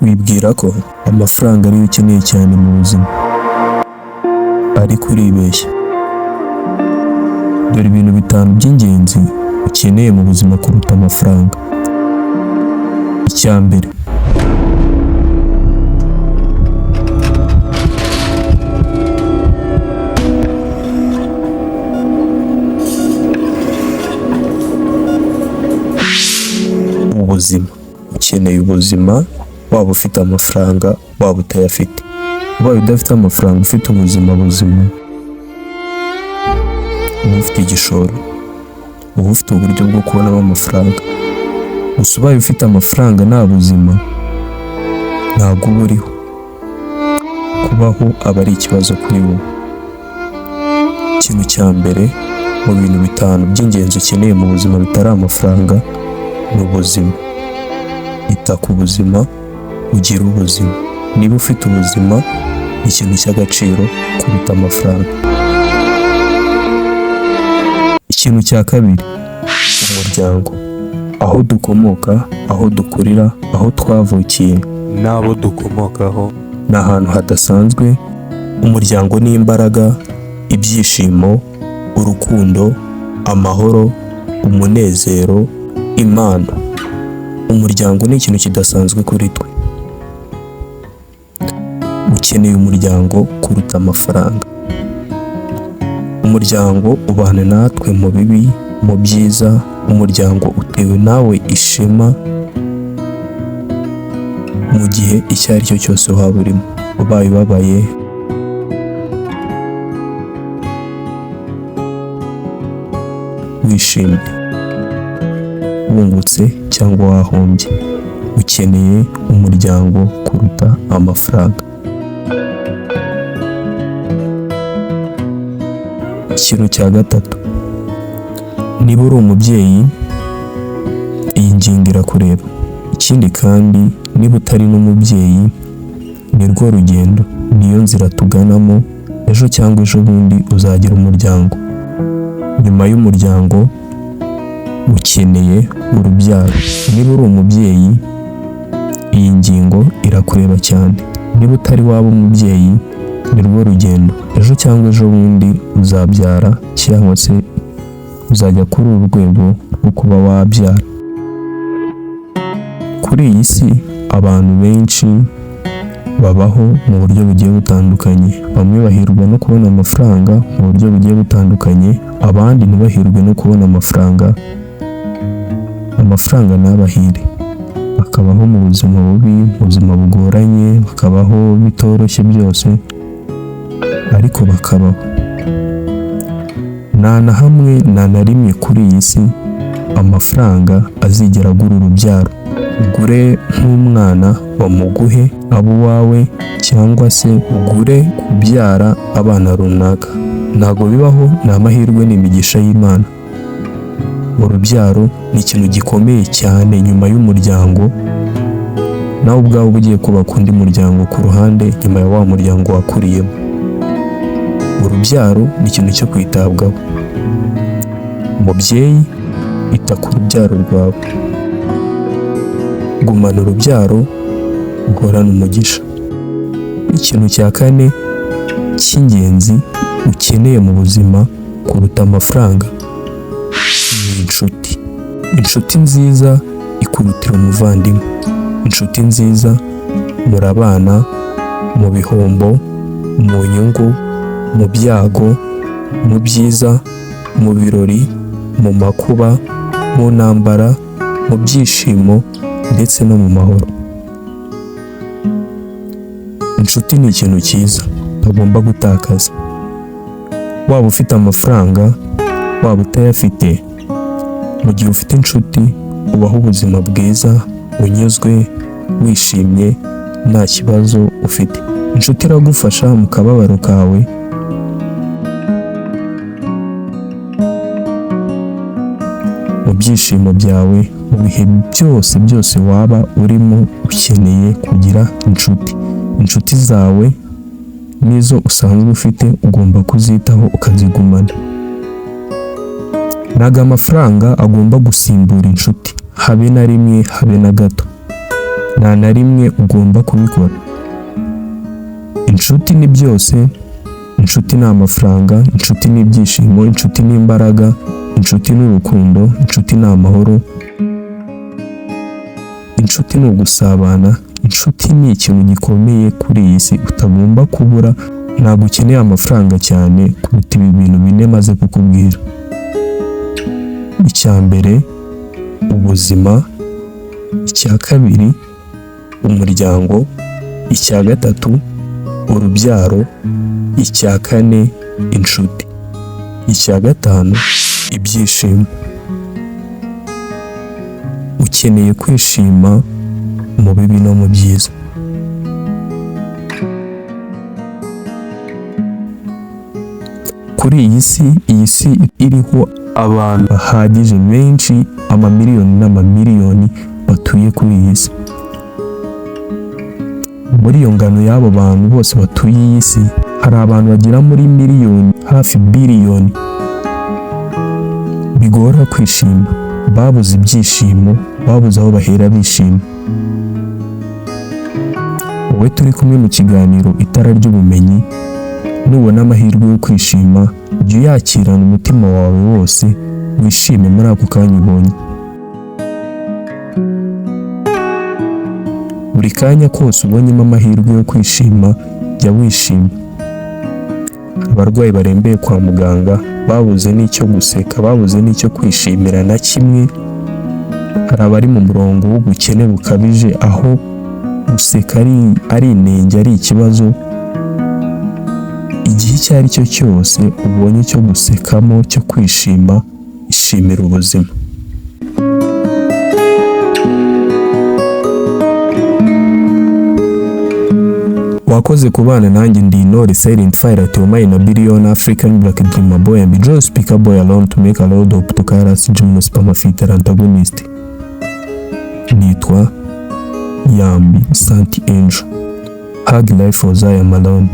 Wibwira ko amafaranga ariyo ukeneye cyane mu buzima, ariko uribeshya. Dore ibintu bitanu by'ingenzi ukeneye mu buzima kuruta amafaranga. Icya mbere, ubuzima. Ukeneye ubuzima, waba ufite amafaranga, waba utayafite. Ubaye udafite amafaranga ufite ubuzima buzima, uba ufite igishoro, uba ufite uburyo bwo kubonamo amafaranga. Gusa ubaye ufite amafaranga nta buzima, ntabwo uba uriho. Kubaho aba ari ikibazo kuri wowe. Ikintu cya mbere mu bintu bitanu by'ingenzi ukeneye mu buzima bitari amafaranga ni ubuzima. Ita ku buzima, ugire ubuzima. Niba ufite ubuzima, ni ikintu cy'agaciro kuruta amafaranga. Ikintu cya kabiri, umuryango. Aho dukomoka, aho dukurira, aho twavukiye n'abo dukomokaho ni ahantu hadasanzwe. Umuryango ni imbaraga, ibyishimo, urukundo, amahoro, umunezero, impano. Umuryango ni ikintu kidasanzwe kuri twe. Ukeneye umuryango kuruta amafaranga. Umuryango ubana natwe mu bibi, mu byiza. Umuryango utewe nawe ishema mu gihe icyo ari cyo cyose waba urimo. Ubaye ubabaye, wishimye, wungutse cyangwa wahombye, ukeneye umuryango kuruta amafaranga. Ikintu cya gatatu, niba uri umubyeyi, iyi ngingo irakureba. Ikindi kandi, niba utari n'umubyeyi, ni rwo rugendo, niyo nzira tuganamo. Ejo cyangwa ejo bundi uzagira umuryango. Nyuma y'umuryango ukeneye urubyaro. Niba uri umubyeyi, iyi ngingo irakureba cyane. Niba utari waba umubyeyi, ni rwo rugendo. Ejo cyangwa ejo bundi uzabyara cyangwa se uzajya kuri uru rwego rwo kuba wabyara. Kuri iyi si abantu benshi babaho mu buryo bugiye butandukanye. Bamwe bahirwa no kubona amafaranga mu buryo bugiye butandukanye, abandi ntibahirwe no kubona amafaranga, amafaranga ntabahire. Bakabaho mu buzima bubi, mu buzima bugoranye, bakabaho bitoroshye byose, ariko bakabaho. Nta na hamwe, nta na rimwe kuri iyi si amafaranga azigera agura urubyaro. Ugure nk'umwana bamuguhe abe uwawe, cyangwa se ugure kubyara abana runaka. Ntabwo bibaho, ni amahirwe, ni imigisha y'Imana. Urubyaro ni ikintu gikomeye cyane nyuma y'umuryango. Nawe ubwawe uba ugiye kubaka undi muryango ku ruhande nyuma ya wa muryango wakuriyemo. Urubyaro ni ikintu cyo kwitabwaho. Mubyeyi, ita ku rubyaro rwawe. Gumana urubyaro, uhorane umugisha. Ikintu cya kane cy'ingenzi ukeneye mu buzima kuruta amafaranga ni inshuti. Inshuti nziza ikurutira umuvandimwe. Inshuti nziza murabana mu bihombo, mu nyungu, mu byago, mu byiza, mu birori, mu makuba, mu ntambara, mu byishimo ndetse no mu mahoro. Inshuti ni ikintu cyiza utagomba gutakaza. Waba ufite amafaranga, waba utayafite, mu gihe ufite inshuti ubaho ubuzima bwiza, unyuzwe, wishimye, nta kibazo ufite. Inshuti iragufasha mu kababaro kawe, mu byishimo byawe, mu bihe byose byose waba urimo ukeneye kugira inshuti. Inshuti zawe n'izo usanzwe ufite ugomba kuzitaho ukazigumana. Ntabwo amafaranga agomba gusimbura inshuti, habe na rimwe, habe na gato. Nta na rimwe ugomba kubikora. Inshuti ni byose. Inshuti ni amafaranga, inshuti ni ibyishimo, inshuti ni imbaraga, inshuti ni urukundo, inshuti ni amahoro, inshuti ni ugusabana, inshuti ni ikintu gikomeye kuri iyi si utagomba kubura. Ntabwo ukeneye amafaranga cyane kuruta ibi bintu bine maze kukubwira. Icya mbere, ubuzima; icya kabiri, umuryango; icya gatatu, urubyaro; icya kane, inshuti; icya gatanu, ibyishimo. Ukeneye kwishima mu bibi no mu byiza. Kuri iyi si, iyi si iriho abantu bahagije benshi, amamiliyoni n'amamiliyoni batuye kuri iyi si. Muri iyo ngano y'abo bantu bose batuye iyi si, hari abantu bagera muri miliyoni, hafi biliyoni, bigora kwishima, babuze ibyishimo, babuze aho bahera bishima. Wowe turi kumwe mu kiganiro Itara ry'Ubumenyi, nubona amahirwe yo kwishima, jya uyakirana umutima wawe wose, wishime muri ako kanya ubonye. Buri kanya kose ubonyemo amahirwe yo kwishima, jya wishima. Abarwayi barembeye kwa muganga babuze n'icyo guseka, babuze n'icyo kwishimira na kimwe. Hari abari mu murongo w'ubukene bukabije, aho guseka ari inenge, ari ikibazo. Igihe icyo ari cyo cyose ubonye cyo gusekamo, cyo kwishima, ishimira ubuzima. Wakoze kubana nanjye. Ndi Intore Silent Fire Theomaye na Billion African Black Dreamer Boy and Joe Speaker Boy alone to make a load of to Karas Gymnospermafiter antagonist. Nitwa Yambi Santi Angel. Hug life was I am alone.